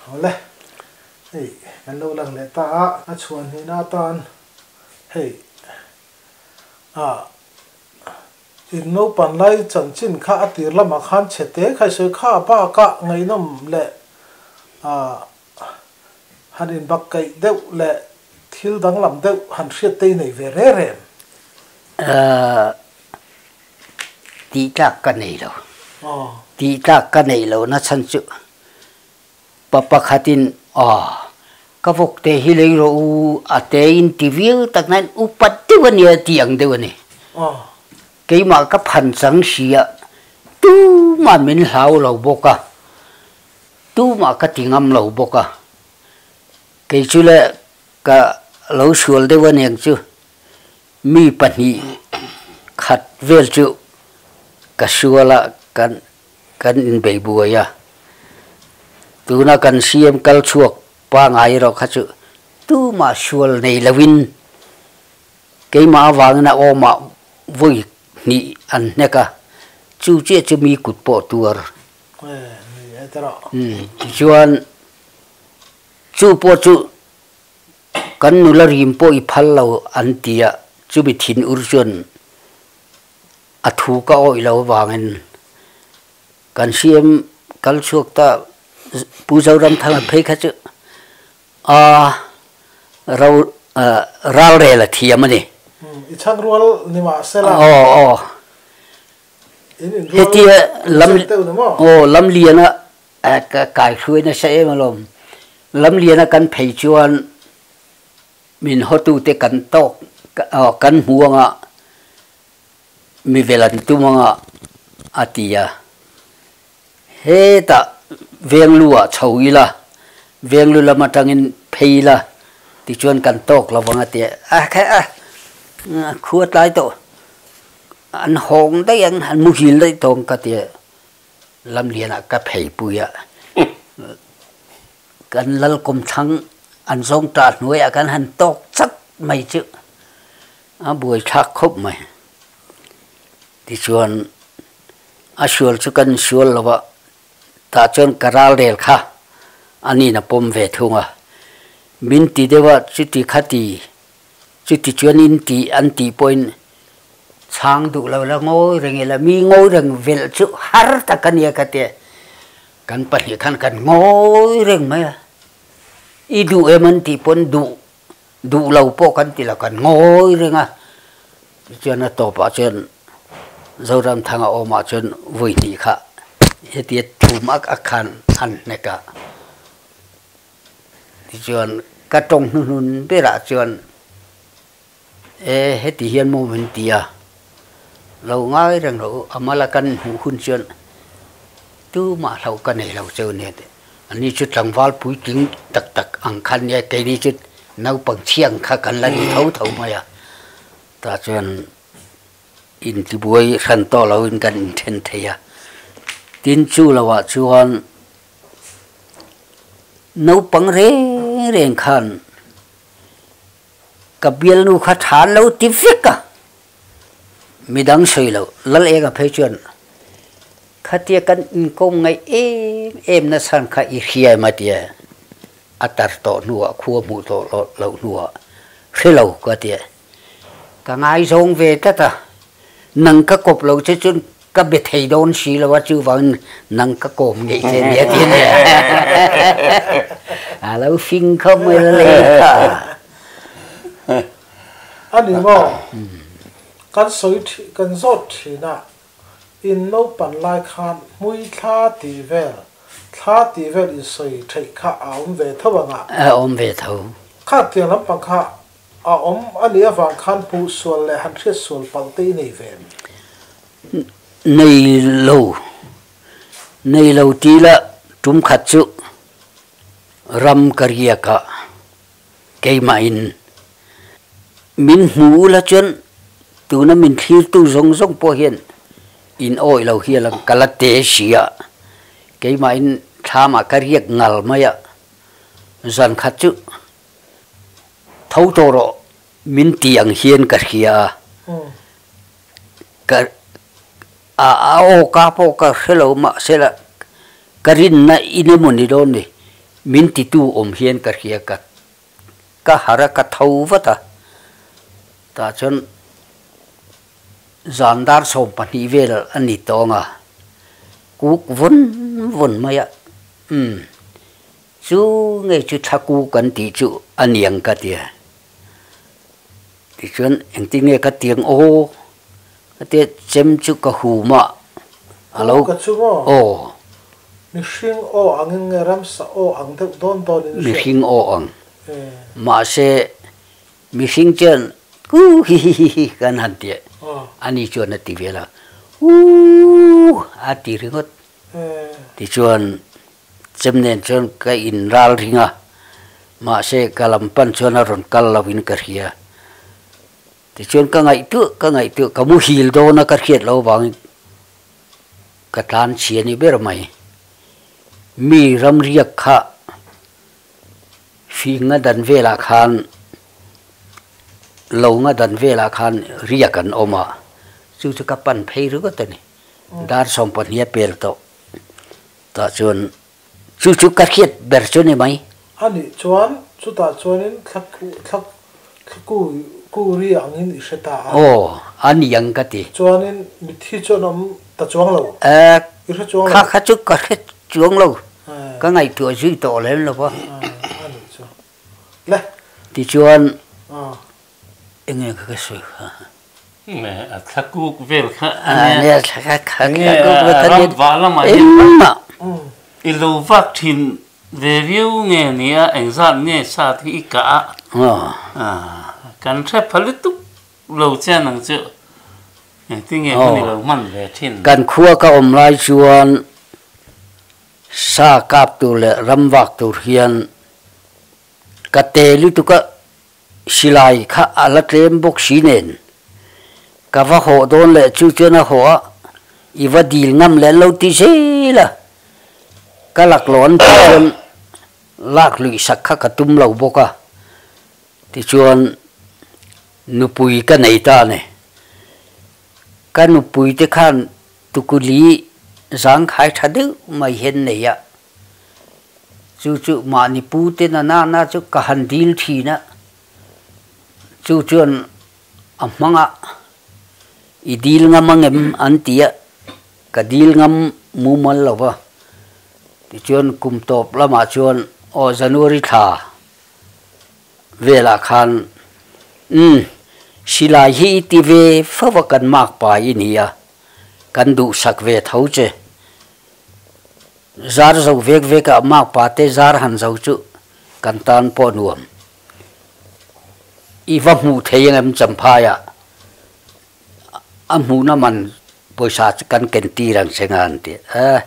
Awle, hei kan lo lang leh ta a, a chhuan hnihna atan hei ah in naupan lai chanchin kha a tir lamah khan chhe te kha i sawi kha a bakah ngaihnawm leh ah han inbak kaih deuh leh thil danglam deuh han hriat te i nei ve re rem. Tih tlak ka nei lo. Tih tlak ka neih lohna chhan chu pa pakhatin aw ka vawk te hi lei rawh u a te in ti viau tak nain upat deuh a nia tih ang deuh a ni. Keimah ka phan chang si a tumah min hlau lo bawk a, tumah ka ti ngam lo bawk a. Kei chu le ka lo sual deuh a niang chu Mi pahnih khat vel chu ka sual a, kan kan inbei buai a. Tuna kan CM kal chhuak pangai erawh kha chu tumah sual nei loin keimah avangin a awmah vawi hnih an hnek a, chu chiah chu mi kut pawh tuar. Tichuan chu pawh chu Kan nula rim pawh i phal lo an ti a, chumi thin ur chuan a thu ka awih lo avangin kan CM kal chhuak ta Pu Zoramthanga phei kha chu a ro ral rel a thiam a ni. I chhan rual ni mah se la. Aw aw. Hetia lam aw lam liana Ka kai hruai nasa em alawm. Lamliana kan phei chuan min hawtute kan tawk kan hmu anga mi vel an tum anga a ti a. Hetah Venglu ah chho ila, Venglu lam atangin phei ila tichuan kan tawk lo vang a ti a. A kha a khua tlai tawh an hawng daih ang, an muhil daih tawh ang ka ti a. Lamlianah ka pheipui a, kan lal kawmthlang an zawng tah hnuaiah kan han tawk chat mai chu a buaithlak khawp mai. Tichuan a sual chu kan sual lo a, tah chuan ka ralrel kha aniin a pawm ve thung a, min ti deuh a chuti khati Chuti chuan in tih an tih pawhin chhang duh lo la ngawi reng ila, mi ngawi reng velh chu har tak a nia ka ti a, kan pahnih khan kan ngawi reng mai a, i duh em an tih pawn duh duh lo pawh kan ti lo, kan ngawi reng a, tichuan a tawpah chuan Zoramthanga awmah chuan vawi hnih kha hetia thum ak ak khan an hnek a. Tichuan ka tawng hnuhnun berah chuan e heti hian maw min ti a, lo ngai reng rawh u, a mala kan hmuh hun chuan tumah hlauh ka nei lo cheu nia tih. Ani chu tlangval puitling tak tak ang khan nia keini chu naupang chhia ang kha kan la ni tho tho mai a, tah chuan intibuai hran tawh loin kan inthen thei a. Tin chu lohah chuan Naupang reng reng khan ka bialnu kha tha lo ti vek a, midang sawi lo, Lal Enga phei chuan khatia kan inkawm ngaih em em na chhan kha i hria em a tia, a tar tawh hnuah khua hmuh tawh loh hnuah hre lo ka tia. Ka ngaizawng ve tlat a, nang ka kawp lo che chuan ka be thei dawn si lo a, chuvangin nang ka kawm ngei che nia ti a nia. A lo fing khawp mai la lei kha. A ni maw? Kan sawi thin, kan zawt thin a, in naupan lai khan hmui thla tih vel, thla tih vel in sawi theih kha a awm ve tho ang a? A awm ve tho. Kha tiang lampang kha A awm a nih avang khan hmuh sual leh han hriat sual palh te i nei ve em? Nei lo. Nei lo ti la tum khat chu ram ka riak a, keimahin min hmu ula chuan tuna min thlirtu zawng zawng pawh hian in awih lo hial ang ka la te si a, keimahin thlamah ka riak ngal mai a, zan khat chu Tho tawh rawh min ti ang hian ka hria a, ka a aw ka pawh ka hre lo mahse la Ka rinna in emaw ni dawn ni, min titu awm hian ka hria ka ka harh a, ka tho vat a. Tah chuan zan dar 12 vel a ni tawng a, kuk vawn vawn mai a, umm chu nge chu thla kuk an tih chu a niang ka ti a. Tichuan engtin nge ka tiang aw ka tia chem chu ka hum a, a lo Aw ka chu maw? Aw. Mihring aw angin nge ramsa aw ang deuh dawn dawnin i hriat? Mihring aw ang. Mahse mihring chuan ku hi hi hi hi kan han ti a, ani chuan a ti vel a, uuh a ti ringawt. Tichuan Chem nen chuan ka in ral ring a, mahse ka lam pan chuan a rawn kal lo in ka hria. Tichuan ka ngaihtuah ka ngaihtuah, ka muhil dawn a ka hriat loh avangin ka tlan chhia ni ber mai. Mi ramriak kha finga dan velah khan, lo nga dan velah khan riak an awm a, chu chu ka pan phei ringawt a ni. Dar 12 a pel tawh. Tah chuan chu chu ka hriat ber chu ni mai. A nih chuan chutah chuanin thla thla thla ku ku ri angin i hre ta a. Aw, a ni ang ka ti. Chuanin mitthi chu an awm ta chuang lo. Eh, I hre chuang lo. Kha kha chu ka hre chuang lo. Ka ngaihtuah zui tawh lem lo va. A nih chu. Le. Tichuan enge ka ka sawi kha. A thla kuk vel kha a nia. A thla kuk vel kha ram vah lamah hian i lo vak thin ve viau nge nia engzat nge sat hi i kah a. Kan hre pha lutuk lo chian ang chu. Engtin nge hun i lo hman ve thin. Kan khua ka awm lai chuan sa kap tur leh ram vak tur hian ka te lutuk a. Silai kha a la tlem bawk si nen, ka va hawh dawn leh chu chuan a hawh a, i va dil ngam leh an lo ti zel a, ka laklawh an tih chuan lak luih sak kha ka tum lo bawk a, tichuan nupui ka nei ta a ni. Ka nupui te khan tukuli zangkhai tha deuh mai hian nei a, Chu chu mahni pu te na na na chu ka han dil thin a, chu chuan a hmang a, i dil ngam angem an ti a, ka dil ngam mumal lo va, tichuan kum tawp lamah chuan aw January thla velah khan umm silai hi i ti ve fo a kan mak pai i ni a, kan duhsak ve tho che. Zar zo vek vek ah makpa te zar han zo chu kan tan pawh nuam. I va hmuh thei ang em Champhai ah a hmuhna man pawisa chu kan ken tir ang che nga an ti a.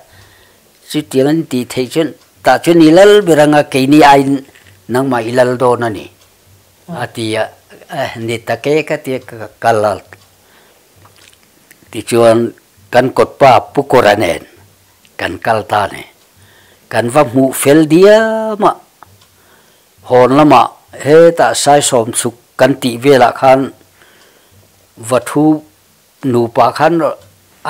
Chutiang an tih theih chuan tah chuan i lal ber anga keini aiin nangmah i lal dawn a ni a ti a, ni tak e ka ti a ka kal a. Tichuan kan kawtpa Pu Kawra nen kan kal ta ni. Kan va hmuh fel diam a, hawn lamah hetah Saisawm chhuk kan tih velah khan va thu nupa khan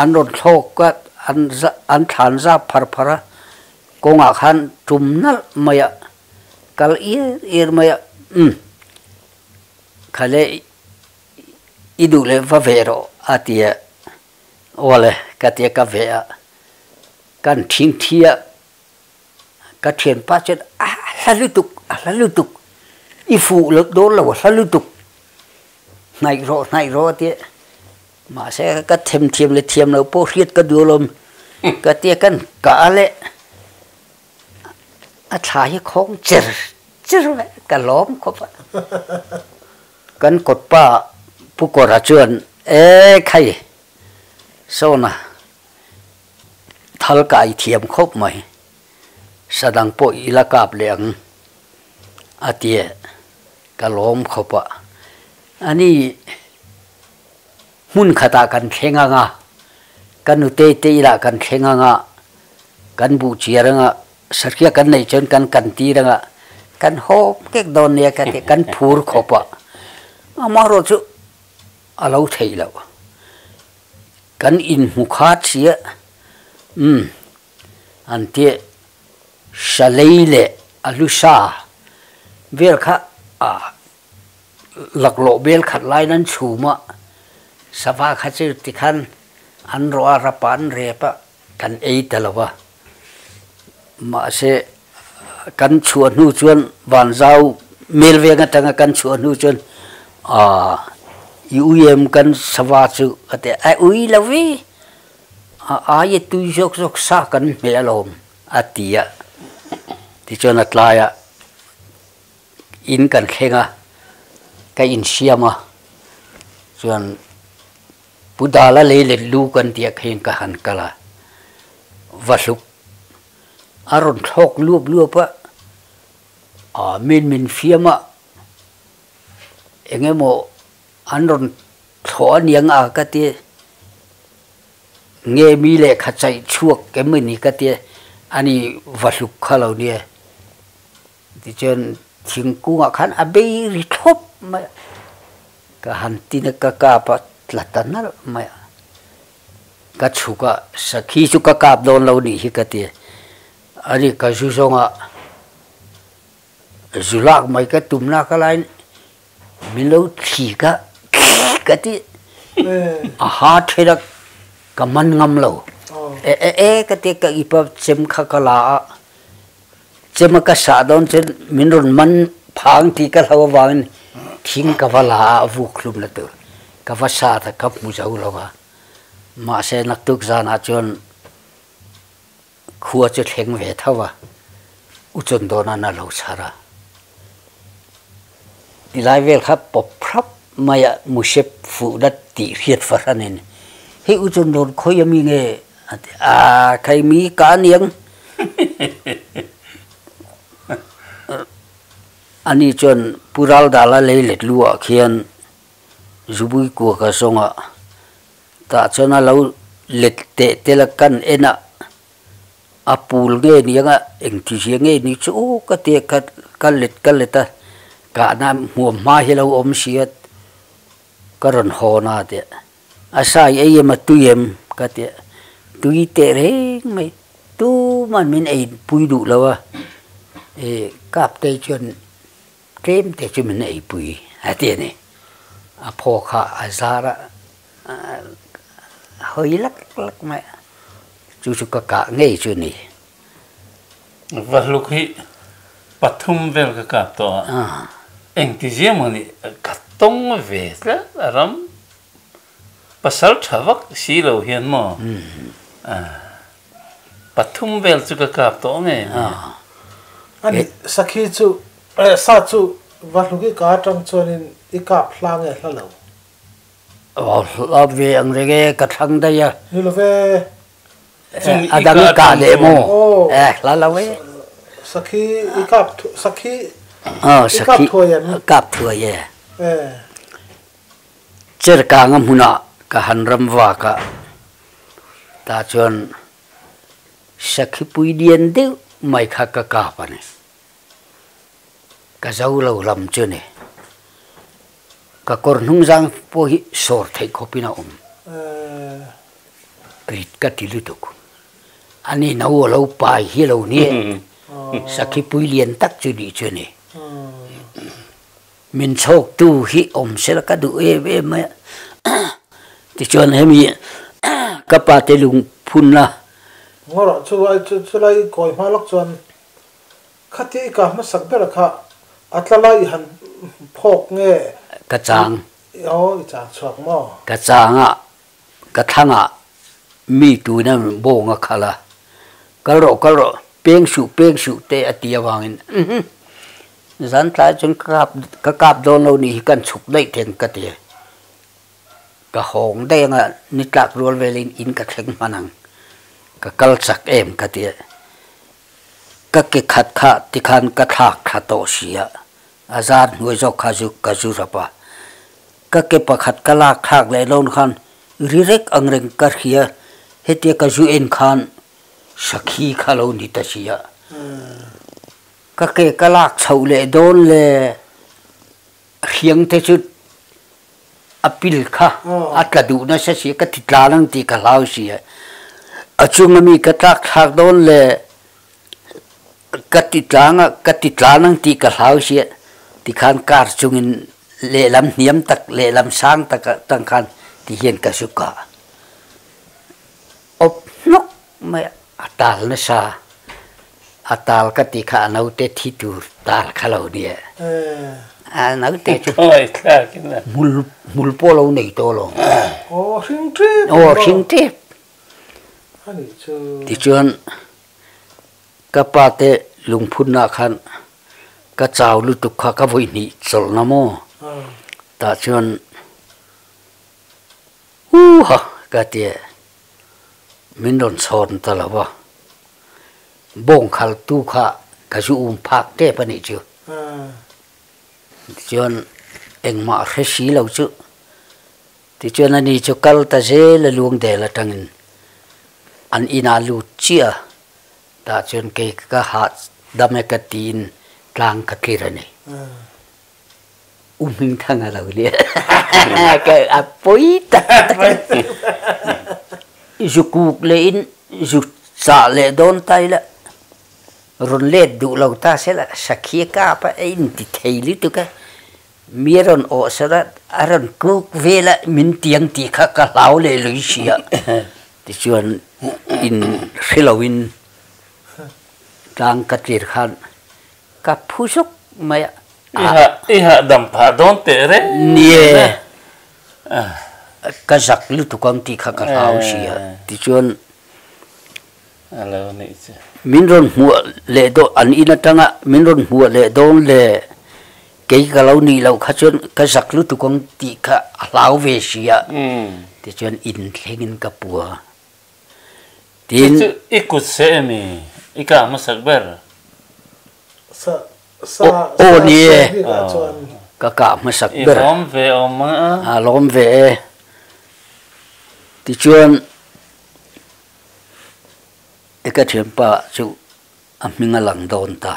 an rawn thlawk a, an an thlan zap phar phar a, kawngah khan tum nalh mai a, kal ir ir mai a, umm khale I duh leh va veh rawh a ti a, awle ka ti a ka veh a, kan thing thi a, ka thianpa chuan a hla lutuk a hla lutuk i fuh loh dawn lo a hla lutuk hnaih rawh hnaih rawh a ti a, mahse ka them thiam leh thiam loh pawh hriat ka duh alawm ka ti a kan kah a leh a thla hi khawng cher cher vek ka lawm khawp a. Kan kawtpa Pu Kawra chuan, E khai, Sawna, thal ka i thiam khawp mai, sadang pawh i la kap leh ang, a ti e, ka lawm khawp a. Ani hmun khatah kan thleng ang a, ka nutei te ilah kan thleng ang a, kan buh chiar ang a, Sarhia kan neih chuan kan kan tir anga kan hawp kek dawn nia ka ti kan phur khawp a, amaherawh chu a lo theih loh. Kan inhmu khat si a, umm An ti Salei leh a hlusa vel kha a laklawh bel khat laiin an chhum a, sava kha chu tikhan an rawh a, rap ah an rep a, kan ei ta lo a. Mahse kan chhuah hnu chuan Vanzau mel veng atanga kan chhuah hnu chuan aaa i ui em kan sava chu ka ti a, a ui lo vi, a aia tui zawk zawk sa kan hmeh alawm. A ti a, tichuan a tlaiah in kan thleng a, ka insiam a, chuan Pu Dala lei let lu kan tih ah khin ka han kal a, va hluk a rawn thlawk luap luap a, ah min min fiam a, eng emaw an rawn thlawh aniang a ka ti. Nge mi lehkha chaih chhuak em a ni ka tia, ani va hluk kha lo nia. Tichuan thingkungah khan a bei ri thlawp mai a, ka han tin a ka kap a tla ta nalh mai a. Ka chhuk a, sakhi chu ka kap dawn lo nih hi ka tia, ani ka zu zawnga zu lak mai ka tum lak a laiin Min lo thli ka ka ti a ha then a ka man ngam lo. E e e ka ti ka ipa chem kha ka la a chem a ka sah dawn chuan min rawn man phang tih ka hlau avangin thing ka va la a vuk hlum la tur ka va sat a ka hmu zo lo a mahse naktuk zanah chuan Khua chu thleng ve tho a, u chun dawn an a lo chhar a. Tilai vel kha pawp hrap mai a musep fuh dat tih hriat fahranin, Hei u chun dawn khawi ami nge? a ti a, Khai mi ka aniang. Ani chuan Pu Raldala lei let lu ah khian Zubui kua ka zawng a, Tah chuan a lo let teh tel a kan en a, a pul nge ni anga engtizia nge ni chu aw ka ti a ka ka let ka let a kahna hmuam hma hi a lo awm si a ka rawn hawn a tia a sai ei em a tui em ka tia tui teh reng mai tuman min ei pui duh lo a ih kap te chuan Tlem te chu min eipui a ti a ni. A phaw kha a zar a, hawi lak lak mai a, chu chu ka kah ngei chu a ni. Va hluk hi pathum vel ka kap tawh a, engtizia maw ni ka tawng ve tlat a ram pasal tha vak si lo hian maw pathum vel chu ka kap tawh ngei a ni. A ni, sakhi chu Sa chu va hluk i ka atang chuanin i kap hla nge hla lo? Aw hla ve ang reng e, ka thlang daih a. Ni lo ve. A dang i kah leh maw? Eh hla lo e. Sakhi i kap sakhi i kap thuai em? Kap thuai e. Cherkanga hmunah ka han ram vak a, tah chuan sakhi pui lian deuh mai kha ka kap a ni. Ka zo lo lam chu ni. Ka kawr hnung zang pawh hi sawr theih khawpin a awm. Rit ka ti lutuk. Ani no a lo pai hi lo ni e. Sakhi pui lian tak chu nih chu ni. Min chhawktu hi awm sela ka duh em em mai a. Tichuan hemi ka pa te lungphunna. Ngawrah chu chulai kawi hma lawk chuan Khati i ka hmasak ber kha a tla lai i han phawk nge? Ka chang. Aw, i chang chhuak maw? Ka chang a, ka thlang ah mi tuna bawng a khalh a, kal rawh, kal rawh, peng suh, peng suh te a ti avangin umm zan tlai chuan ka kap, ka kap dawn lo nih hi kan chhuk daih theng ka ti a, ka hawng daih anga ni tlak rual velin in ka thleng hman ang, ka kal chak em ka ti a. Ka ke khat kha tikhan ka thlak thla tawh si a, a zar hnuai zawk kha chu ka zu rap a. Ka ke pakhat ka lak thlak leh dawn khan ri rek ang reng ka hria, hetia ka zu en khan sakhi kha lo ni ta si a. Ka ke ka lak chhoh leh dawn le hriang te chu a pil kha a tla duh nasa si a, ka ti tlan ang tih ka hlau si a. A chunga mi ka tlak thlak dawn le ka ti tlang a, ka ti tlan ang tih ka hlau sia tikhan car chungin lehlam hniam tak lehlam sang tak atang khan tihian ka zuk a, awp hnawk mai a, a tal nasa, a tal ka ti kha a naute thi tur tal kha lo nia, a naute chu hmul hmul pawh lo nei tawh lo. Aw hring tep. Aw hring tep. Tichuan ka pa te lungphunna khan ka chau lutuk kha ka vawi hnih chawlhna maw? Tah chuan Huha ka ti a, min rawn chhawn ta lo va, bawng khaltu kha ka zu um phak tep a nih chu. Tichuan engmah hre si lo chu Tichuan ani chu kal ta zel a luang del atangin an inah lut chiah a, tah chuan kei ka hah dam e ka tiin tlang ka tlir a ni. U Hmingthang a lo nia ka a pawi tak tak a ni. Zu kuk leh in zu chah leh dawn ta ila rawn let duh lo ta sela sakhi a kap a, a inti thei lutuk a. Mi a rawn awh sar a, a rawn kuk vel a, min tiang tih kha ka hlau leh lui si a. Tichuan in hre loin tlang ka tlir khan ka phu zuk mai a. I hah, i hah dam phah dawn teh reng Nie, ka zak lutuk ang tih kha ka hlau si a. Tichuan A lo nih chu. Min rawn hmuah leh dawn, an in atanga min rawn hmuah leh dawn le kei ka lo nih loh kha chuan ka zak lutuk ang tih kha a hlau ve si a, tichuan in thlengin ka pu a. Tin. Chu chu i kut seh emi? I kah hmasak ber? Sa, sa, sa, Aw ni e. seh bikah chuan. Ka kah hmasak ber. I lawm ve awm ang a. A lawm ve e. Tichuan. E ka thianpa chu a hming a lang dawn ta.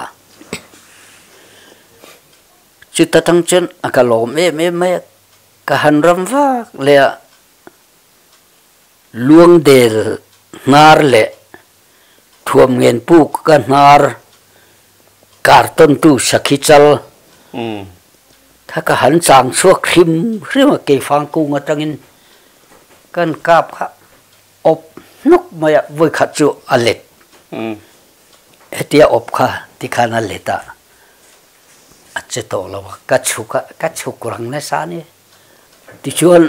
Chuta tang chuan a ka lawm em em mai a, ka han ram vak leh a, Luangdel hnar leh Thuamngen puk ka hnar kartawntu sakhi chal kha ka han chang chhuak hrim hrim a, keifang kung atangin kan kap kha. Awp hnuk mai a vawikhat chu a let. Hetia awp kha tikhan a let a, a che tawh lo a, ka chhuk a, ka chhuk rang nasa a ni. Tichuan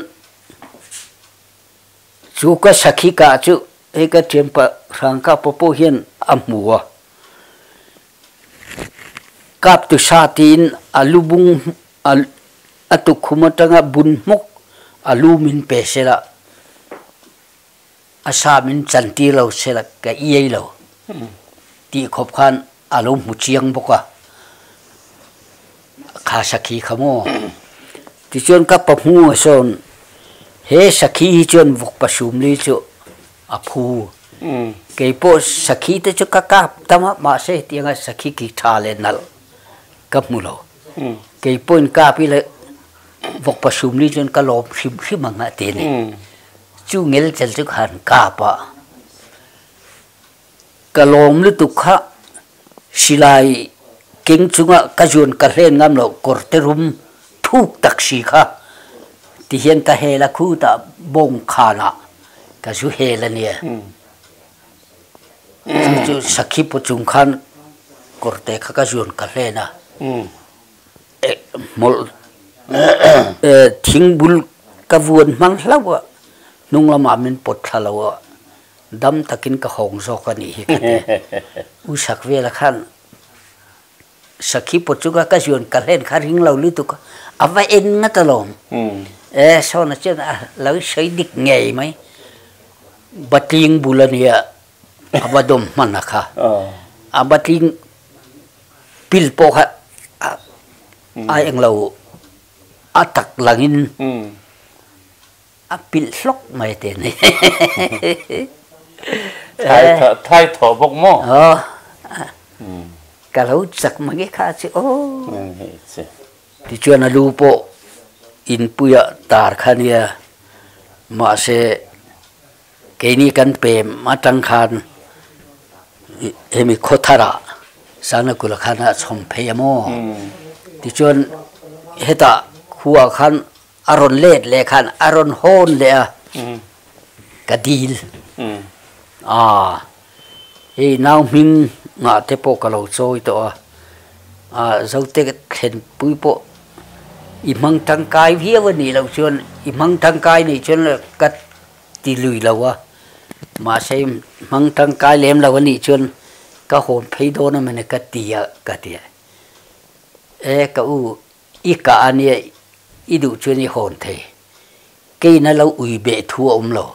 chu ka sakhi kah chu hei ka thianpa Hrangkapa pawh hian a hmu a, kap tu sa tiin a lubung A tukkhum atanga bun hmuk a lu min pe sela, a sa min chantir lo sela ka iai lo tih khawp khan a lo hmu chiang bawk a, kha sakhi kha maw? Tichuan ka pa hmuh sawn he sakhi hi chuan vawk pasumli chu a phu. Kei pawh sakhi te chu ka kap tam a, mahse hetianga sakhi ki tha leh nalh ka hmu lo. Kei pawhin kap ila vawk pasum ni chuan ka lawm hrim hrim ang a ti a ni. Chu ngel chel chu ka han kap a, ka lawm lutuk kha silai keng chunga ka zuan ka hlen ngam loh kawr te rum thuk tak si kha tihian ka hel a khutah bawng khanah ka zu hel a nia. Chu chu sakhi paw chung khan kawrte kha ka zuan ka hlen a, hmawlh thing bul ka vuan hmang hlauh a, hnung lamah min pawt thla lo a, dam takin ka hawng zawk a nih hi ka ti. U sak vela khan Sakhi pawh chu ka zuan ka hlen kha ring lo lutuk a, a va en ngat alawm. E Sawna chuan a lo sawi dik ngei mai. Batling bul a nia, a va dawm hman a kha. A batling pil pawh kha a eng lo a tak langin a pilh hlawk mai te ni. Thai thaw bawk maw? Aw. Ka lo chak mange kha chu aw. Tichuan a lu pawh inpuia tar kha nia mahse. Keini kan pem atang khan hemi khawtharah Sangnakulh khan a chhawm phei a maw? Tichuan hetah khuaah khan a rawn let leh khan a rawn hawn leh a, ka dil. Aa hei nau hming ngah te pawh ka lo chawi tawh a, aa Zote thlenpui pawh i hmang tangkai viau a nih loh chuan i hmang tangkai nih chuan ka ti lui lo a, mahse hmang tangkai lem lo a nih chuan ka hawn phei dawn a mawni ka ti a ka ti a, e ka u i kah a nia i duh chuan i hawn thei, keina lo ui beh thu a awm lo,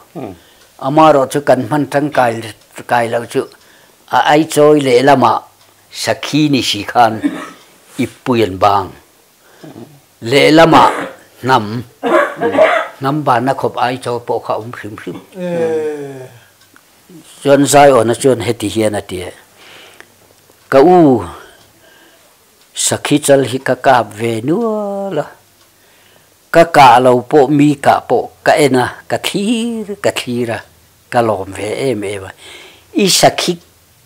amaherawh chu kan hman tangkai kai loh chu a ai chawi leh lamah sakhi ni si khan i pui an bang. Lehlamah hnam, hnam banna khawp ai chaw pawh kha a awm hrim hrim. Chuan Zaiawna chuan heti hian a ti a, Ka u, sakhi chal hi ka kap ve nual a, ka kah lo pawh mi kah pawh ka en a, ka thlir ka thlir a, ka lawm ve em em a. I sakhi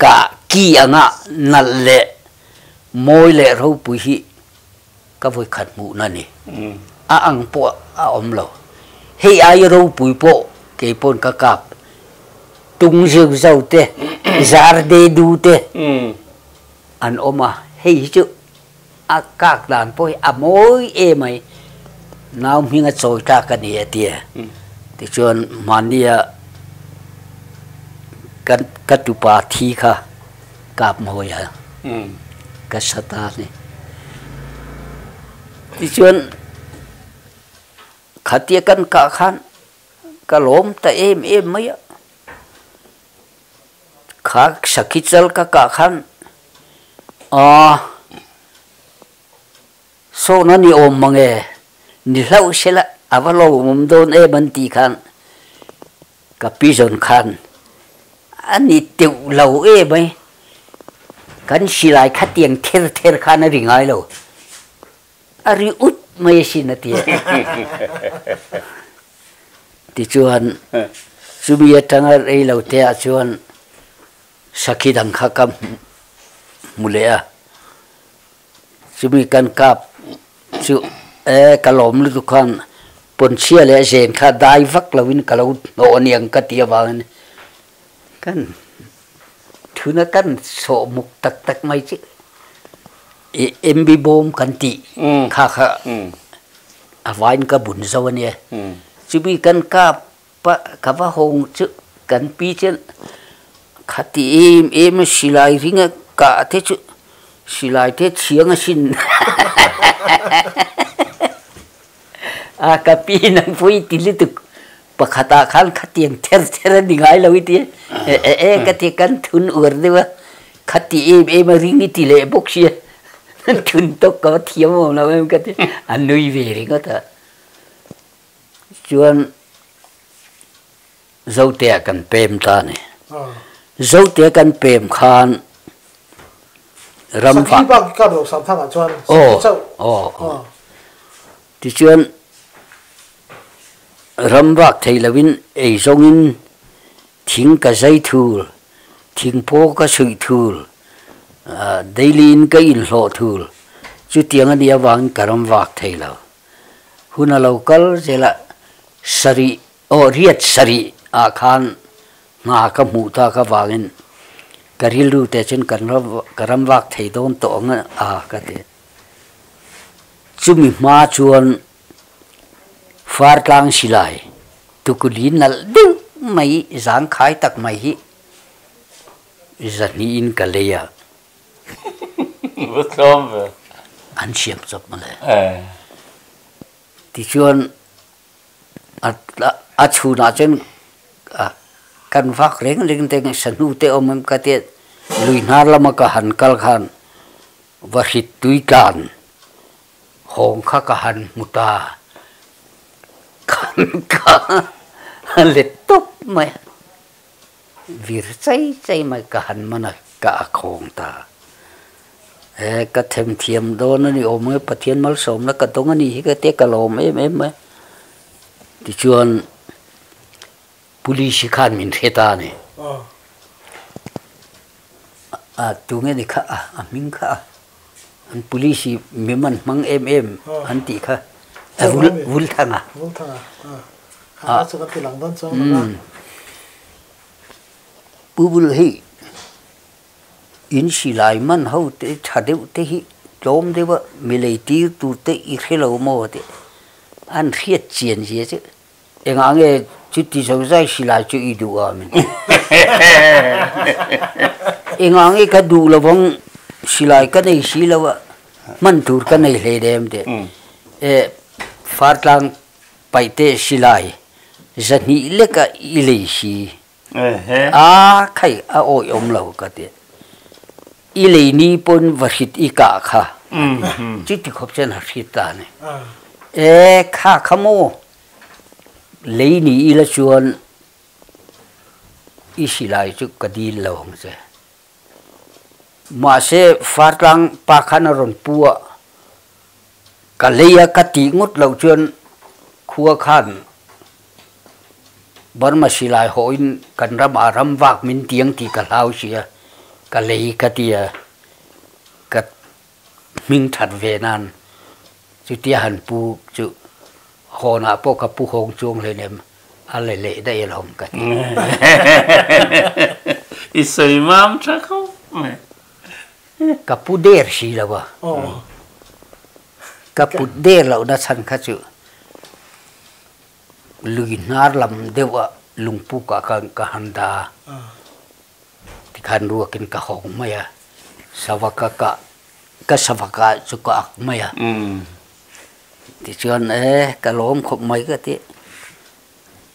Ka ki anga nalh leh mawi leh ropui hi ka vawikhat hmuhna ni. A ang pawh a awm lo. Hei ai ropui pawh kei pawn ka kap tung zeu zau te, zar de du te an awm a. Hei hi chu a kak dan pawh hi a mawi em ai. Nau hminga chawi tlak a ni a ti a. Tichuan mahnia kan ka tupa thi kha kap mawi a ka sa ta a ni. Tichuan khatia kan kah khan ka lawm ta em em mai a. Kha sakhi chal ka kah khan aaa sawhna ni awm mang e, ni hlauh sela a va lawmawm dawn em an tih khan ka pi zawn khan a ni teuh lo em mai, kan silai khatiang ther ther khan a ri ngai lo, a ri ut mai asin a ti a. Tichuan, chumi atanga rei lo te ah chuan sakhi dang kha ka hmu leh a, chumi kan kap chu e ka lawm lutuk khan pawnchhia leh zen kha dai vak lo in ka lo hnawh aniang ka ti avangin kan thuna kan sawh muk tak tak mai chu MB bawm kan tih kha kha a vain ka bun zo a nia. Chumi kan kap pa ka va hawng chu kan pi chuan khati em em a silai ring a kah te chu silai te thiang a sin a ka pi nang pawh i ti lutuk pakhatah khan khatiang ther ther a ni ngai lo i ti a e e ka ti kan thun uar deuh a khati em em a ring i ti leh bawk sia Thun tawk ka va thiam awm lo em ka ti. A nui ve ringawt a. Chuan Zotea kan pem ta ni. Zotea kan pem khan ram Sakhi bak i kap lo Samthang ah chuan sakhi chauh. Aw aw. Tichuan ram vak thei loin ei zawngin Thing ka zai thul, thing paw ka suih thul, daily in ka inhlawh thul, chutiang a nih avangin ka ram vak thei lo. Hun a lo kal zel a, sarih, aw riat sarih ah khan hna ka hmuh tak avangin ka rilru te chuan kan ram ka ram vak thei dawn tawh ang a ka ti. Chumi hma chuan Fartlang silai tukuli nalh deuh mai zangkhai tak mai hi zahnihin ka lei a. Va tlawm ve. An siam chawp mawle. Tichuan a chhunah chuan kan vak reng reng te sahnu te awm em ka tia lui hnar lama ka han kal khan va hrit tui tlan Hawng kha ka han hmu ta. Khan ka let tawp mai a, vir chai chai mai ka han man a, ka a khawng ta. He ka themthiam dawn a ni awm e, Pathian malsawmna ka dawng a ni hi ka tia ka lawm em em mai. Tichuan. Police khan min hre ta a ni. A tunge ni kha a, a hming kha a, an police mi man hmang em em an tih kha, a vul Vulthanga. Vulthanga, a a chu kan ti lang dawn chuang lo a. Pu Vul hei in silai man ho te tha deuh te hi tlawm deuh a, mi lei tir tur te i hre lo maw tih an hriat chian zia chu. Engah nge chuti zozai silai chu i duh a min? Engah nge ka duh lovang silai ka nei si lo a, hman tur ka nei hlei dem teh. E Fartlang paihte silai zahnih leka i lei si. A khai a awih awm lo ka ti. I lei ni pawn va hrit i kah kha chuti khawp chuan a hrit ta ni. E kha kha maw lei ni ila chuan i silai chu ka dil lo ang che. Mahse Fartlang pa khan a rawn pu a, ka lei a ka tih ngawt loh chuan khua khan Burma silai hawhin kan ramah ram vak min tiang tih ka hlau si a, ka lei ka ti a, ka hming that ve nan chutia han pu chu hawnah pawh ka pu hawng chuang hleinem a le leh daih alawm ka ti. I sawi mam tha khawp mai. Ka pu der si lo a. Ka put der lohna chhan kha chu lui hnar lam deuh ah lungpuk ah khan ka han da tikhan ruakin ka hawng mai a, savaka ka ka savaka chu ka ak mai a, tichuan e ka lawm khawp mai ka ti,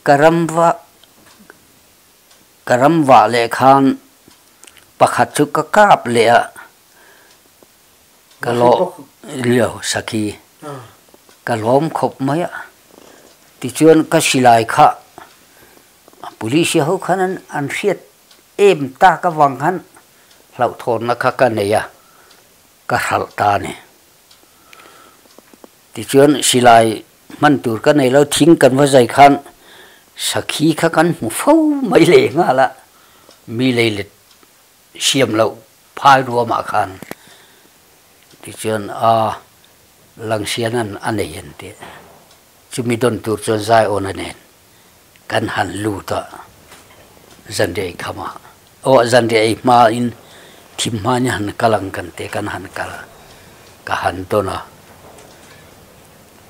ka ram va ka ram vah leh khan pakhat chu ka kap leh a. Ka lawh lio sakhi ka lawm khawp mai a, tichuan ka silai kha police ho khan an hriat em tak avang khan hlauhthawnna kha ka nei a, ka hralh ta a ni. Tichuan silai hman tur ka nei lo, thing kan va zai khan sakhi kha kan hmu fo mai leh nghal a, mi lei let siam loh phai ruamah khan tichuan a Langsian an a nei an ti. Chumi dawn tur chuan Zaiawna nen kan han lut a, zanriah ei khamah aw zanriah ei hmain thim hmain han kal ang kan ti kan han kal a, ka han dawn a.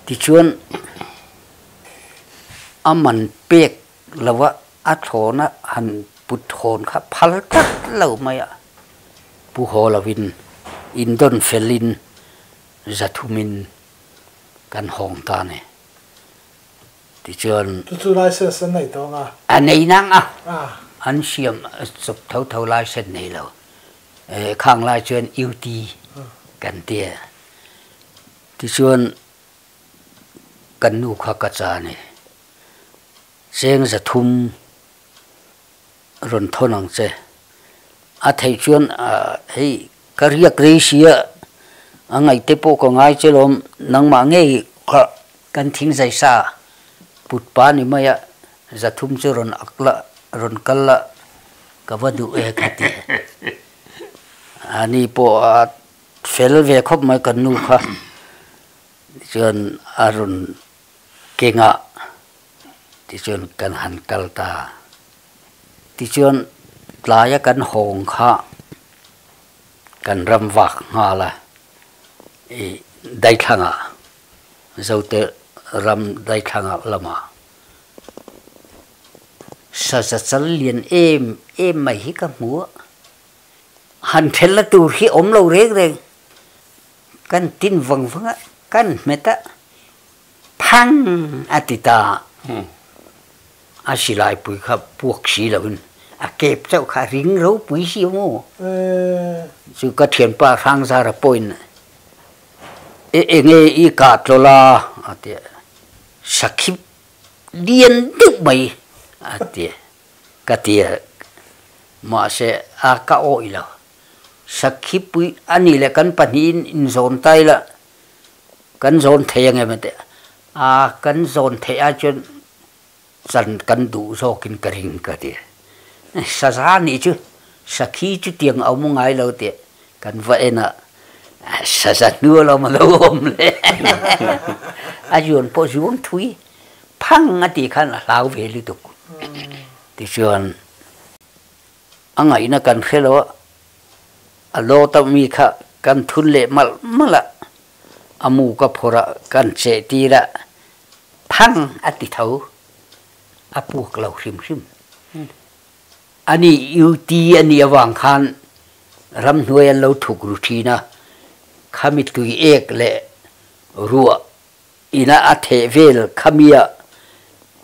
Tichuan a man pek Lova a thlawna han put hawn kha phal tlat lo mai a, Pu haw lovin indawn felin zathumin kan hawng ta a ni. Tichuan. Chu chu license an nei tawh ang a? A nei nang a, an siam chawp tho tho license nei lo. Khang lai chuan UT kan ti a. Tichuan kan nu kha ka cha a ni. Cheng 300 rawn thawn ang che. A theih chuan hei ka riak rei si a, a ngaihte pawh ka ngai che lawm, nangmah ngei kha kan thing zai sa put pa ni mai a, 300 chu rawn ak la, rawn kal la, ka va duh e ka ti. Ani pawh a fel ve khawp mai kan nu kha chuan a rawn Kengah tichuan kan han kal ta. Tichuan tlaia kan hawng kha kan ram vak nghal a, i daithlangah Zote ram daithlangah lamah saza chal lian em em mai hi ka hmu a, han then la tur hi awm lo reng reng. Kan tin vang vang a, kan hmet a, Phang a ti ta. A silai pui kha puak si loin a kep chauh kha ring ropui si maw. Chu ka thianpa Hrangzara pawhin e enge i kah tlawlh a a ti a, sakhip lian deuh mai a ti a, ka ti a, mahse a ka awih lo. Sakhip pui a nih leh kan pahnihin inzawn ta ila Kan zawn thei ang em a ti a, kan zawn theih ah chuan Chan kan duh zawkin ka ring ka ti. Saza nih chu sakhi chu tiang a awm ngai lo tih kan va en a, saza hnu alawm a lo awm le. A zuan pawh zuang thui phang a tih khan a hlau ve lutuk. Tichuan a ngaihna kan hre lo a, a lawt a mi kha kan thun leh malh malh a, a mu ka phawrh a, kan cheh tir a, Phang a ti tho. A puak lo hrim hrim. Ani UT a nih avang khan ramhnuai an lo thuk ru thin a, khami tui ek leh ruah ina a theh vel khamia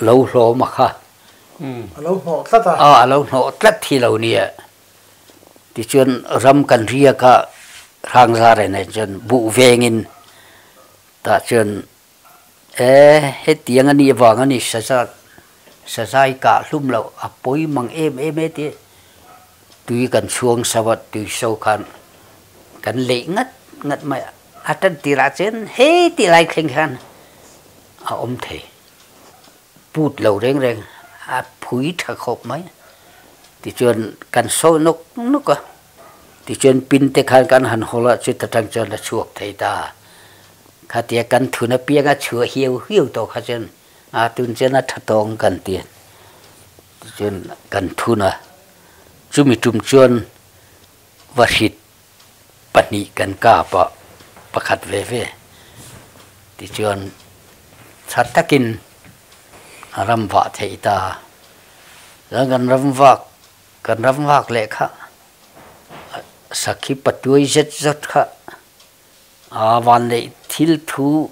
lo hlawm a kha. A lo hnawh tlat a. A lo hnawh tlat hi lo nia. Tichuan ram kan riak a, Hrangzar nen chuan buh vengin tah chuan E, hetiang a nih avang a ni saza, sazai kah hlum loh a pawi mang em em e tih tui kan chhuang so a, tui so khan kan leih ngat ngat mai a, a tan tirah chuan he tih lai thleng khan a awm thei, put lo reng reng a phui tha khawp mai. Tichuan kan sawi nawk nawk a, tichuan pin te khan kan han hawl a, chuta tang chuan a chhuak thei ta. Khatia kan thun apiang a chhuah hiau hiau tawh kha chuan a tun chuan a tha tawng kan ti a, tichuan kan thun a, chumi tum chuan vahrit pahnih kan kap a, pakhat ve ve, tichuan tha takin a ram vah theih ta, chuan kan ram vak kan ram vak leh kha sakhi patuai zet zawt kha. A van neih thil thu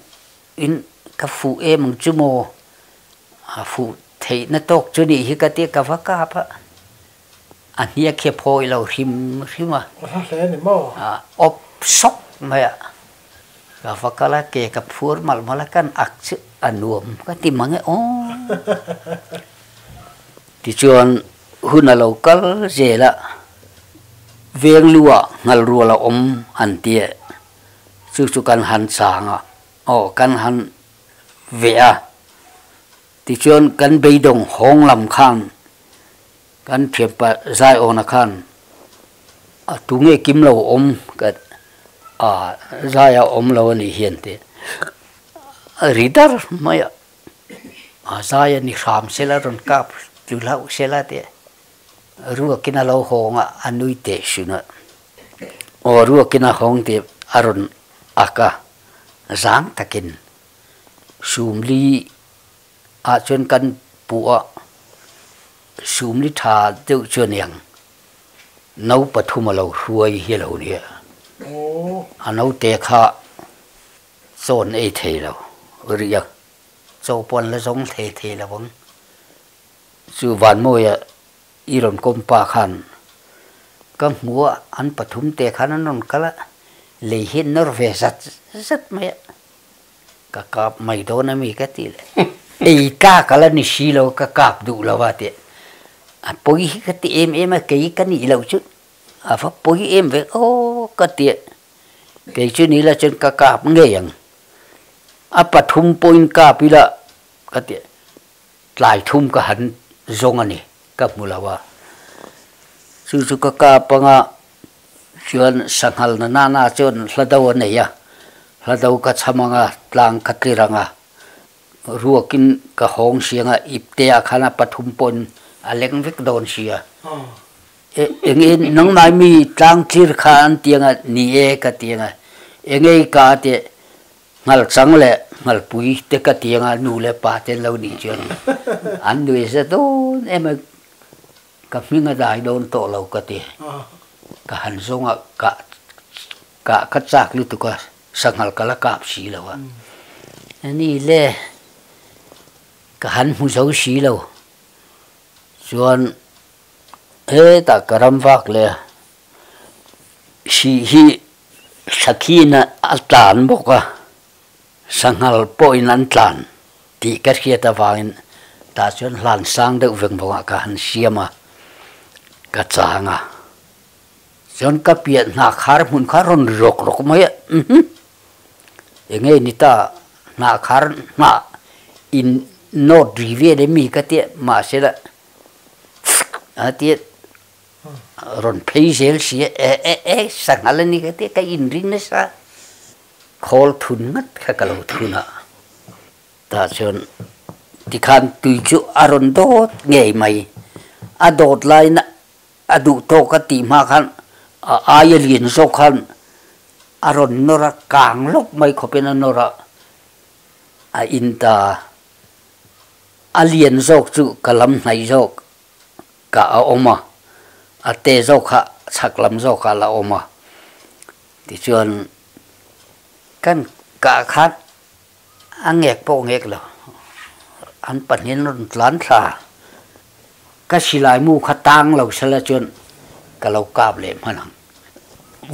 in ka fuh em ang chu maw? A fuh theihna tawk chu nih hi ka tia ka va kap a, a hniak hi a phawi lo hrim hrim a. A hla hle a ni maw? A awp sawk mai a, ka va kal a, ke ka phuar malh malh a, kan ak chu a nuam ka ti mang e aw. Tichuan hun a lo kal zel a, veng lu ah ngal rual a awm an ti e, chu chu kan han chang a, aw kan han veh a, tichuan kan beidawng hawng lam khan kan thianpa Zaiawna khan a tu nge kim lo awm ka a zai a awm lo a nih hian tih a ri dar mai a. A zai a ni hram sela rawn kap tlu hlauh sela tih ruakin a lo hawng a, a nui teh hrim a. Aw ruakin a hawng tih a rawn ak a, zang takin Sumli ah chuan kan puh a, Sumli tha deuh chuan eng no pathum a lo hruai hi a lo nia. A naute kha Chawn ei thei lo rih a, chaw pawh an la zawng thei thei lo ang. Chu Vanmawia i rawn kawm pa khan ka hmu a, an pathum te khan an rawn kal a, lei hi an nawr ve zat zat mai a, ka kap mai dawn a mi ka ti leh. Ei tlak a la ni si lo, ka kap duh lo a tih. A pawi hi ka ti em em a, kei ka nih loh chu a va pawi em ve aw ka ti a. Kei chu ni la chuan ka kap ngei ang. A pathum pawhin kap ila ka ti tlai thum ka han zawng a ni, ka hmu lo a. Chu chu ka kap anga chuan sanghal na nana chuan hla do a nei a, hla do ka cham anga tlang ka tlir anga ruakin ka hawng si anga ipte ah khan a pathum pawhin a leng vek dawn si a. Enge nangmah mi tlang tlir kha an ti anga ni e ka ti anga enge i ka te ngal chang leh ngal pui te ka ti anga nu leh pa te an lo nih chuan an nui za dawn em a ka hming a dai dawn tawh lo ka ti ka han zawng a ka ka ka chak lutuk a sanghal ka la kap si lo a ani le ka han hmu zo si lo chuan Hetah ka ram vak le hri hi Sakhin a tlan bawk a, sanghal pawhin an tlan tih ka hriat avangin tah chuan hlan sang deuh veng vawngah ka han siam a, ka chang a. Chuan ka piah hnah khar hmun kha rawn ri rawk rawk mai a, umm enge ni ta hnah khar hnah in. Nawt ri vel emi ka tia mahsela a tia rawn phei zel si a e e e sanghal a ni ka tia ka inring nasa khawl thun ngat kha ka lo thun a tah chuan tikhan tui chu a rawn dawt ngei mai a dawt laina a duh tawk a tih hma khan a aia lian zawk khan a rawn nawr a kang lawk mai khawpin a nawr a. A in ta. A lian zawk chu ka lam hnaih zawk ka a awm a, a te zawk kha chhak lam zawk ah la awm a. Tichuan kan kah khan a ngek pawh ngek lo, an pahnih rawn tlan thla. Ka silai mu kha tang lo sela chuan ka lo kap leh hman ang.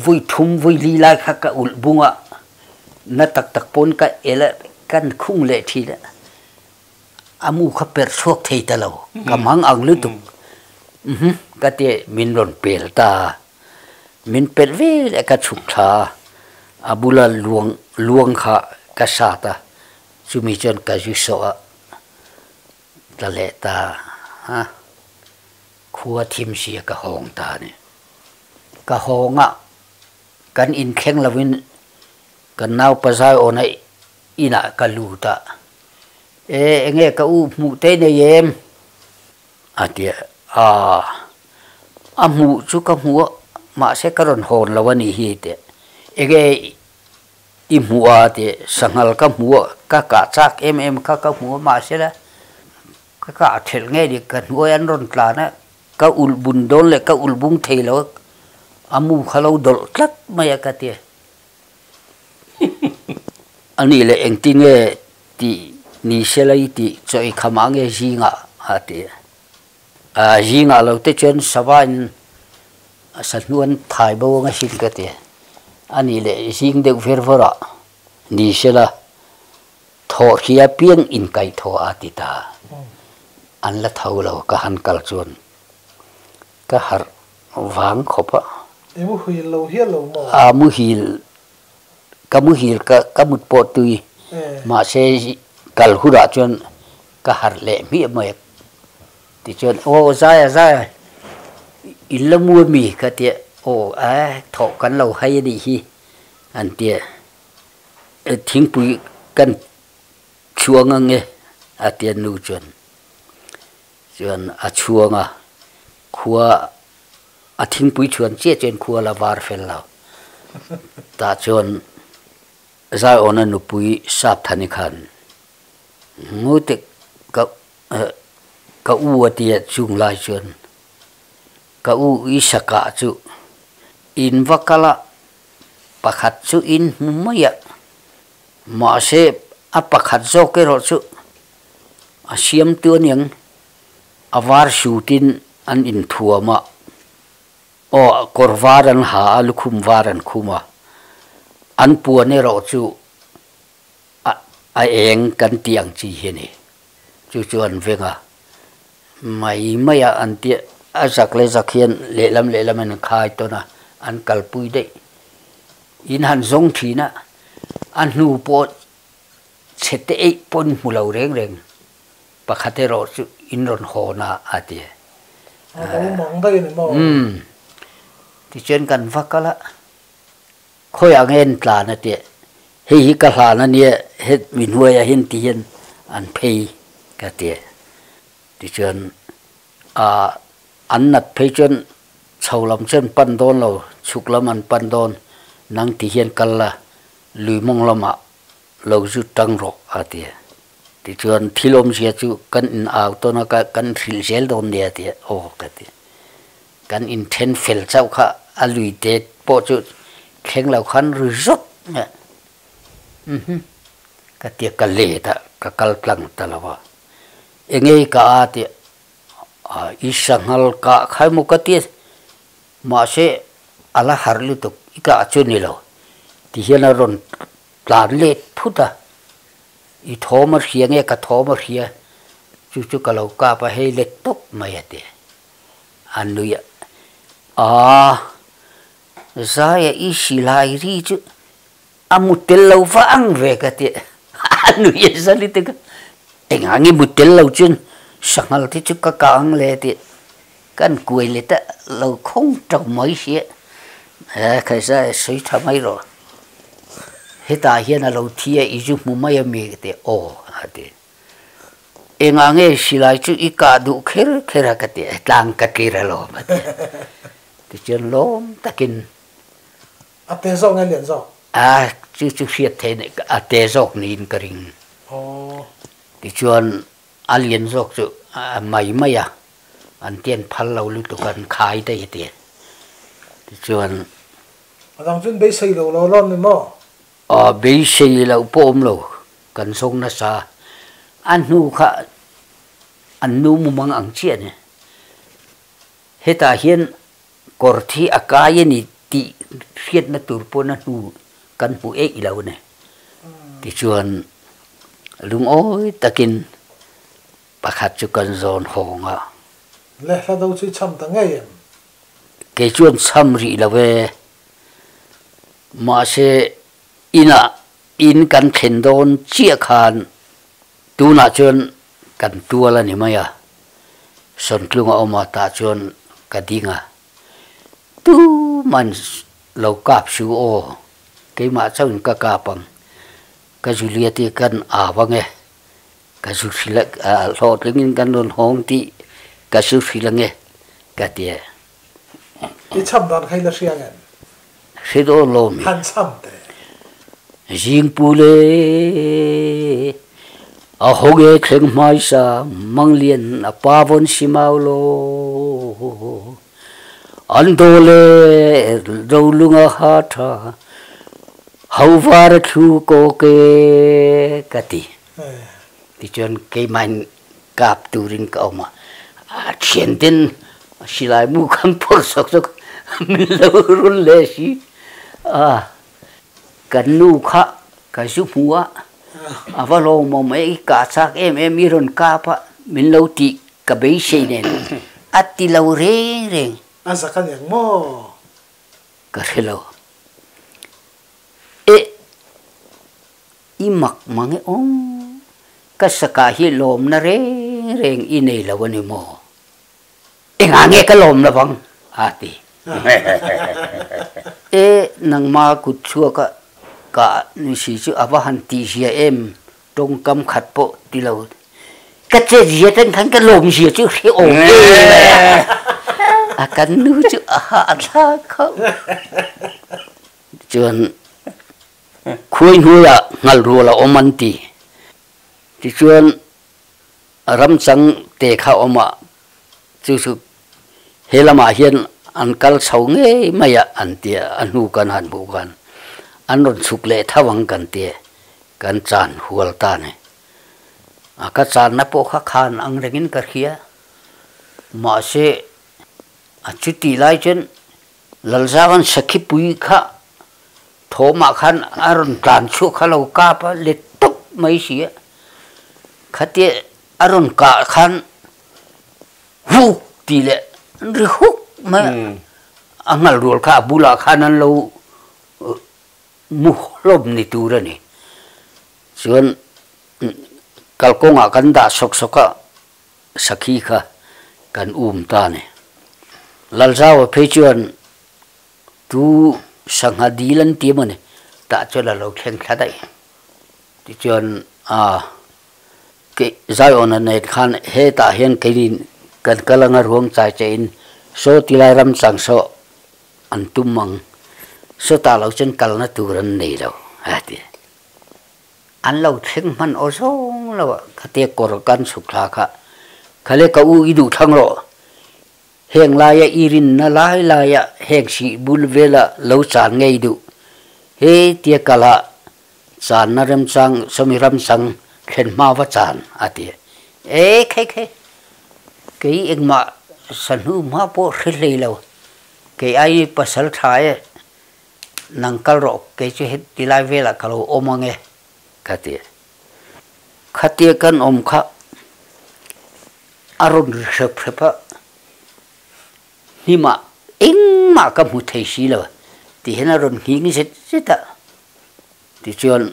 Vui thum vui li lai kha ka ulh bung a, Na tak tak pawn ka el a, kan khung leh thin a, a mu kha perh chhuak thei ta lo, ka hmang ang lutuk. Umm ka ti min rawn pel ta, min pelh ve leh ka chhuk thla a, a bula luang luang kha ka sat a, chumi chuan ka zu sawh a, tla leh ta a, khua thim sia ka hawng ta a ni. Ka hawng a. Kan inthleng lovin kan nau pazai awna inah ka lut a, E, enge ka u hmuh te nei em? a ti a, a hmuh chu ka hmu a, mahse ka rawn hawn lo a nih hi teh. Enge i hmuh a tih, sanghal ka hmu a, ka kah chak em em kha ka hmu a, mahse la ka kah thelh ngei ni, ka hnuai an rawn tlan a, Ka ulh bun dawn leh ka ulh bung thei lo a mu kha lo dawlh tlat mai a ka ti. A nih leh engtin nge tih ni se la i tih chaw i kham ah nge zingah a ti a. A zingah lo te chuan sava in a sahnu an thai bo ang asin ka ti. A nih leh zing deuh ver vawr ah ni se la Thawh hria piang in kai thaw a ti ta. An la tho lo ka han kal chuan ka harh vang khawp a. I muhil lo hial lo maw? A muhil, ka muhil ka ka mut pawh tui. Mahse kal hunah chuan ka harh leh hmiah mai a. Tichuan aw Zaia Zaia in la mu ami ka tia aw a thawh kan lo hai a nih hi an tia. Thingpui kan chhuang ang e a ti a nu chuan chuan a chhuang a khua a thingpui chhuan chiah chuan khua la var fel lo tah chuan Zaiawna nupui Sapthani khan ngute ka ka u a tia chung lai chuan ka u i sakah chu in va kal a Pakhat chu in hmu mai a, mahse a pakhat zawk erawh chu a siamtu a niang, a var suitin an inthuam a, aw kawr var an ha a, lukhum var an khum a, an puan erawh chu a a eng kan tih ang chi hi a ni, chu chu an veng a, mai mai a an tih a zak leh zak hian lehlam lehlam in an khai tawn a an kalpui daih in han zawng thin a a hnu pawh chhe te eih pawn hmu lo reng reng pakhat erawh chu in rawn hawn a a ti a lo mang daih a ni maw umm tichuan kan va kal a Khawiah nge an tlan a tih? Hei hi ka hlan a nia, het mi hnuaiah hian ti hian an phei ka ti. Tichuan ah an nat phei chuan chho lam chu an pan dawn lo, chhuk lam an pan dawn, nang ti hian kal la, lui mawng lamah lo zu tang rawh a ti. Tichuan thil awmzia chu kan in au tawn a, kan hrilh zel dawn nia a ti a, aw ka ti. Kan inthen fel chauh kha a lui te pawh chu thleng lo khan ri zawt mai a, umm ka tia ka let a, ka kal tlang ta lo a, engei ka a tia a i sanghal kah kha emaw ka tia mahse a la harh lutuk i kah chu ni lo ti hian a rawn tlan let phut a, i thawm a hria nge ka thawm a hria chu chu ka lo kap a hei let tawp mai a ti. A nui a, Aaa, Zaia i silai ri chu a mu tel lo va ang ve ka ti a nui a za lutuk a. Engah nge mut tel lo chuan sanghal te chu ka kang le tih kan kuai let a lo khawng tauh mai sia. He khaisa sawi tha mai rawh. Hetah hian a lo thi a i zu hmu mai a mi ka ti aw a ti. Engah nge silai chu i kah duh kher kher a ka ti a, tlang ka tlir alawm a ti. Tichuan lawm takin. A te zawk nge lian zawk? A chu chu hriat theih nei a te zawk niin ka ring. Aw. Tichuan a lian zawk chu a mai mai a, an tian phal lo lutuk an khai daih a ti. Tichuan. A dang chuan beisei lo lo lawm ni maw? Aw beisei loh pawh awm lo, kan zawng nasa. A hnu kha an nu mumang ang chiah a ni. Hetah hian Kawr thi a kai a ni tih hriatna tur pawn a hnu kan hmu eih lo a ni. Tichuan lungawi takin pakhat chu kan zawn hawng a. Le hla do chu i cham ta ngei em? Kei chuan cham rih lo e. Mahse inah in kan thlen dawn chiah khan Tunah chuan kan tual a ni mai a, Sawntlung a awm a tah chuan ka ding a, tuman lo kap su aw, keimah chauhin ka kap ang, ka Juliet hi kan au ang e, ka zu hrilh a, hlawhtlingin kan rawn hawng tih ka zu hrilh ang e, ka ti a. I cham dan kha i la hria ngem? Hre dawn lo mi. Han cham teh. Zingpu le a hawng e thleng hmaisa Manglian a pa vawn si mau lo. An daw le rolung a ha tha ho var a thlu ko ke ka ti. Tichuan keimah in kap turin ka awm a, a thian ten silai mu khan phawrh sawk sawk min lo rul leh si a, kan nu kha ka zu hmu a, a va lawmawm e i kah chak em em i rawn kap a min lo tih ka beisei nen a ti lo reng reng. A zak a niang maw? Ka hre lo. Eh! I mak mang e aw, ka sakah hi lawmna reng reng i nei lo a ni maw? Engah nge ka lawm lo vang? a ti. E, nangma kut chhuaka ka ni si chu a va han tih zia em, tawngkam khat pawh ti lo. Ka chet zia ten khan ka lawm zia chu hre awm em mai a. A kan nu chu a hahthlak khauh. Chuan Khuai hnuaiah hngalh rual a awm an ti. Tichuan ramchang te kha awm a, chu chu he lamah hian an kal chho ngei mai a an ti a, a hnu kan han hmuh khan an rawn chhuk leh tho ang kan ti a, kan chan hual ta a ni. A ka channa pawh kha khan ang rengin ka hria, mahse a chutih lai chuan Lalzauan Sakhipui kha thawmah khan a rawn tlan chhuak kha lo kap a, let tawp mai si a. Khatia a rawn kah khan huk tih leh an ri huk mai a, a ngal rual kha a bulah khan an lo mu hlawm ni tur a ni. Chuan kalkawngah kan dah sawk sawk a. Sakhi kha kan um ta a ni. Lalzaua phei chuan tu sangha dil an ti emaw ni, tah chuan a lo thleng thla daih. Tichuan a Zaiawna nen khan hetah hian keini kan kal anga ruang chai che in saw tilai ram chang saw an tum ang, sawtah lo chuan kalna tur an nei lo a ti. An lo thleng hman aw zawng lo a, khatia kawr kan chhuk thla kha, Khale ka u i duh thlang rawh, heng laia i rinna lai laia heng sih bul vela lo chan ngei duh, he tia kala channa remchang sawmi ramchang thlen hma va chan a ti a, e khei khei, kei engmah sahnu hma pawh hre hlei lo, kei ai pasal tha e, Nang kal rawh, kei chu heti lai velah ka lo awm ang e, ka ti. Khatia kan awm kha a rawn ri hrep hrep a, hnimah engmah ka hmu thei si lo, ti hian a rawn nghing zet zet a. Tichuan.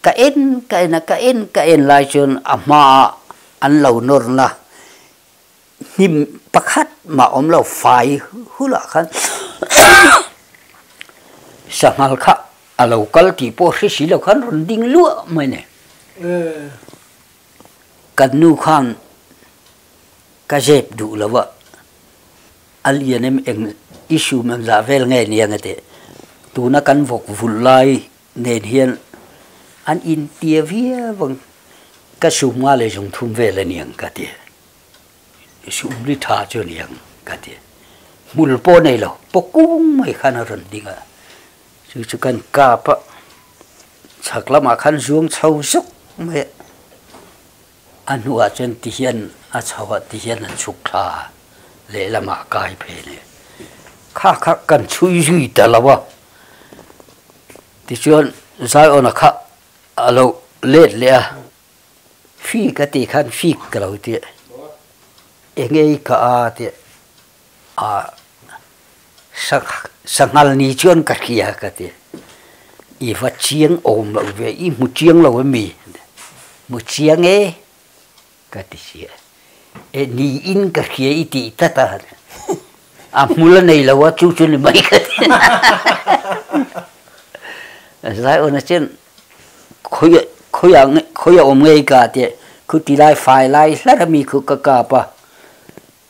Ka en ka en a, ka en ka en lai chuan a hmaah an lo nawrna hnim pakhat mah awm lo fai hulah khan sanghal kha a lo kal tih pawh hre si lo khan rawn ding luah mai ni. Kan nu khan ka zep duh lo a, a lian em eng issue em zah vel nge nia nge teh tuna kan vawk vulh lai nen hian an intia viau ang, ka sum nga leh zung thum vel a niang ka ti, sum li tha chu a niang ka ti, hmul pawh nei lo paw kung mai khan a rawn ding a, chu chu kan kap a, chhak lamah khan zuang chho zuk mai a, a hnuah chuan ti hian a chho a ti hian a chhuk thla a, lehlamah a kai phei leh kha kha kan chhui zui ta lo a. Tichuan Zion-a kha a lo let leh a, Fik a tih khan fik ka lo ti a, enge i kah a ti a, sanghal ni chuan ka hria ka ti a, i va chiang awm loh ve, i hmu chiang lo em mi? Hmu chiang e ka ti si a, e niin ka hria i tih tlat a, a hmul a nei lo a chu chu ni mai ka ti. Zion a chuan khawi khawi ah khawi a awm ngei ka ti khu ti lai fai lai hlar a mi khu ka kap a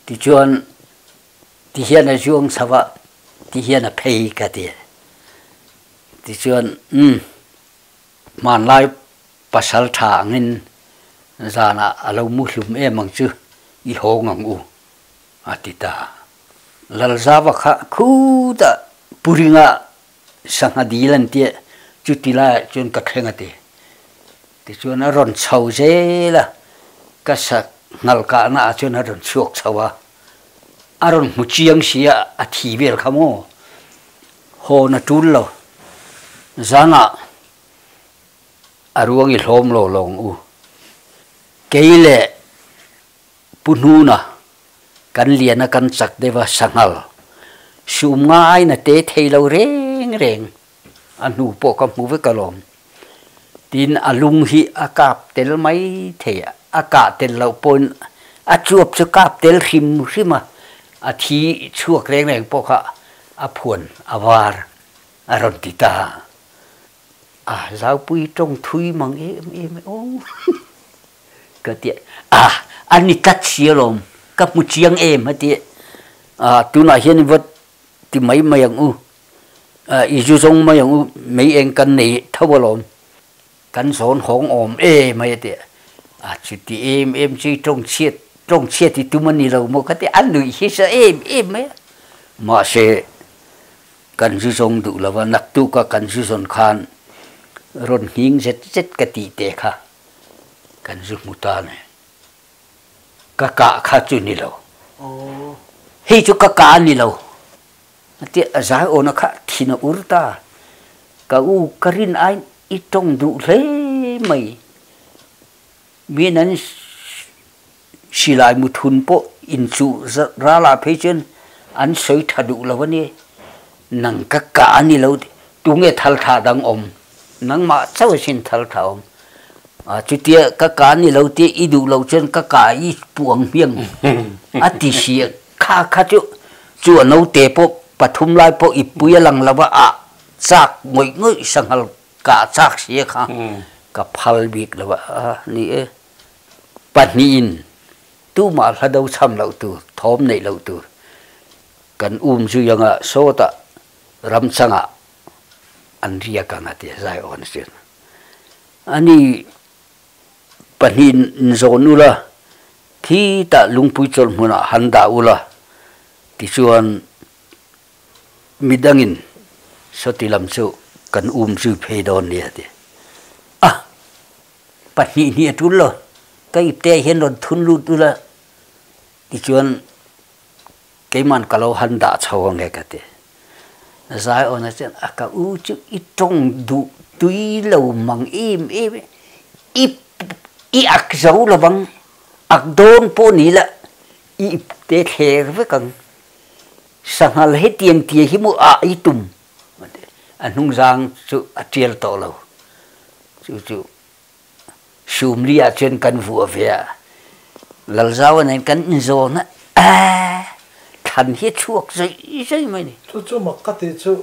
tichuan ti hian a zuang chho a ti hian a phei ka ti. Tichuan umm hmanlai Pasal tha angin zanah a lo mu hlum em ang chu i hawng ang u, a ti ta. Lalzava kha khutah Puringa sangha dil an tia chuti laiah chuan ka thleng a ti. Tichuan a rawn chho zel a, ka sa nghal kahna ah chuan a rawn chhuak chho a, a rawn hmu chiang si a, a thi vel kha maw? Hawn a tul lo. Zanah A ruang i hlawm lo lawng u. Kei leh Pu Hnuna kan lian a kan chak deuh a sanghal sum ngai na te thei lo reng reng a hnu pawh ka hmu vek alawm. Tin a lung hi a kap tel mai thei a, a kah tel loh pawhin a chuap chu kap tel hrim hrim a, a thi chhuak reng reng pawh kha a phuan a var a rawn ti ta. A zaupui tawng thui mang em em e aw ka ti a, a ni tlat si alawm ka hmu chiang em a ti a, tunah hian i va ti mai mai ang u, i zu zawng mai ang u, mei eng kan nei tho alawm, kan zawn hawng awm em mai a ti a, chuti em em chu i tawng chhiat tawng chhiat i tum a ni lo maw ka ti a, a nuih hi sa em em mai a, mahse Kan zu zawng duh lo a, naktuk a kan zu zawn khan rawn nghing zet zet ka tih te kha kan zu hmu ta ne. Ka kah kha chu ni lo. Hei chu ka kah a ni lo. A tia a zai awna kha thin a ur ta. Ka u ka rin aiin i tawng duh hle mai. Min an Silai muthun pawh inchuh ralah phei chuan an sawi tha duh lo a ni. Nang ka kah a ni lo, tunge thal tha dang awm? Nangmah chauh asin thal tha awm. A chutia ka kah a ni lo tia i duh loh chuan ka kah i puh ang hmiang a ti si a. Kha kha chu chu a naute pawh pathum lai pawh i pui a lang lo va, ah chak ngawih ngawih sanghal kah chak si a kha ka phal bik lo a ni e. Pahnihin tumah hla do cham loh tur, thawm neih loh tur kan um zui anga sawtah ramchangah an riak ang a ti a, Zion chuan. Ani pahnihin in zawn ula, khitah lungpui chawlh hmunah han dah ula, tichuan Midangin sawti lam chu kan um zui phei dawn nia ti a, pahnih hnih a tul lo, ka ipte ah hian rawn thun lut ula tichuan keiman ka lo han dah chho ang e ka ti. Zion-a chuan a ka u chu i tawng duh tui lo mang em em e, i i ak zo lovang, ak dawn pawh ni la i ipte thler vek ang. Sanghal hetiang tia hi maw ah i tum? A hnungzang chu a tial tawh lo. Chu chu Sumli ah chuan kan vuah ve a, Lalzau nen kan inzawn a, aa thlan hi a chhuak zai zai mai ni. Chu chu mak ka tih chu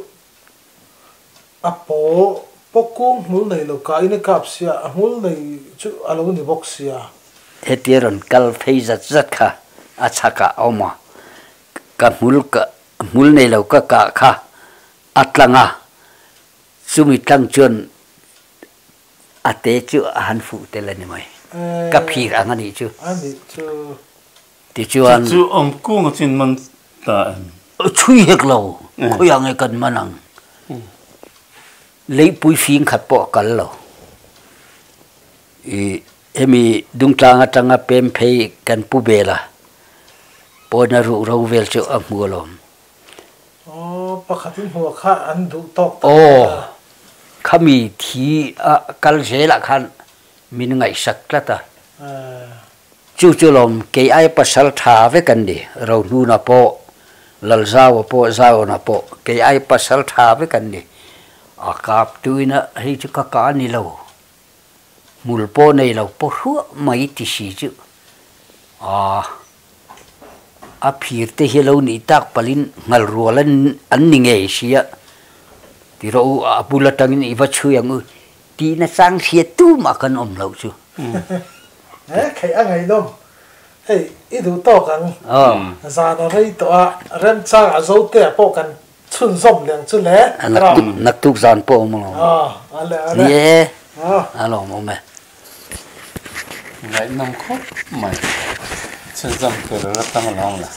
a paw paw kung hmul nei lo ka in a kap sia, a hmul nei chu a lo ni bawk sia. Hetia rawn kal phei zat zat kha a chhakah a awm a, ka hmul ka hmul nei lo ka kah kha a tlang a, chumi tlang chuan A te chu a han fuh tel a ni mai. Ka phir ang a nih chu. A nih chu. Tichuan. Chu chu awm kung a chin man ta em? Chhui hek lo. Khawiah nge kan man ang? Leipui fing khat pawh a kal lo. I hemi Dungtlang atanga pem phei kan pu bel a, pawna ruh ro vel chu a hmu alawm. Aw, pakhatin hmuh kha an duh tawk tak Aw, khami thi a kal zelah khan min ngaihsak tlat a. Chu chu lawm kei ai pasal tha vek an ni, Rohnuna pawh, Lalzaua pawh, Zauna pawh kei ai pasal tha vek an ni. A kap tuina hei chu ka ka ni lo, hmul pawh nei lo pawh hruah mai ti si chu. Aa. A phir te hi lo nih tak palin nghal rual an ni ngei sia ti rawh u, a bul atangin i va chhui ang u tihna chang hriat tumah kan awm loh chu. He kheih a ngaihnawm, hei i duh tawk ang, zan a rei tawh a, remchang a zote ah pawh kan chhunzawm leng chu le. Naktuk zan pawh awm alawm. Ni e, a lawmawm e. Ngaihnawm khawp mai. Chhunzawm tur a la tam alawm le.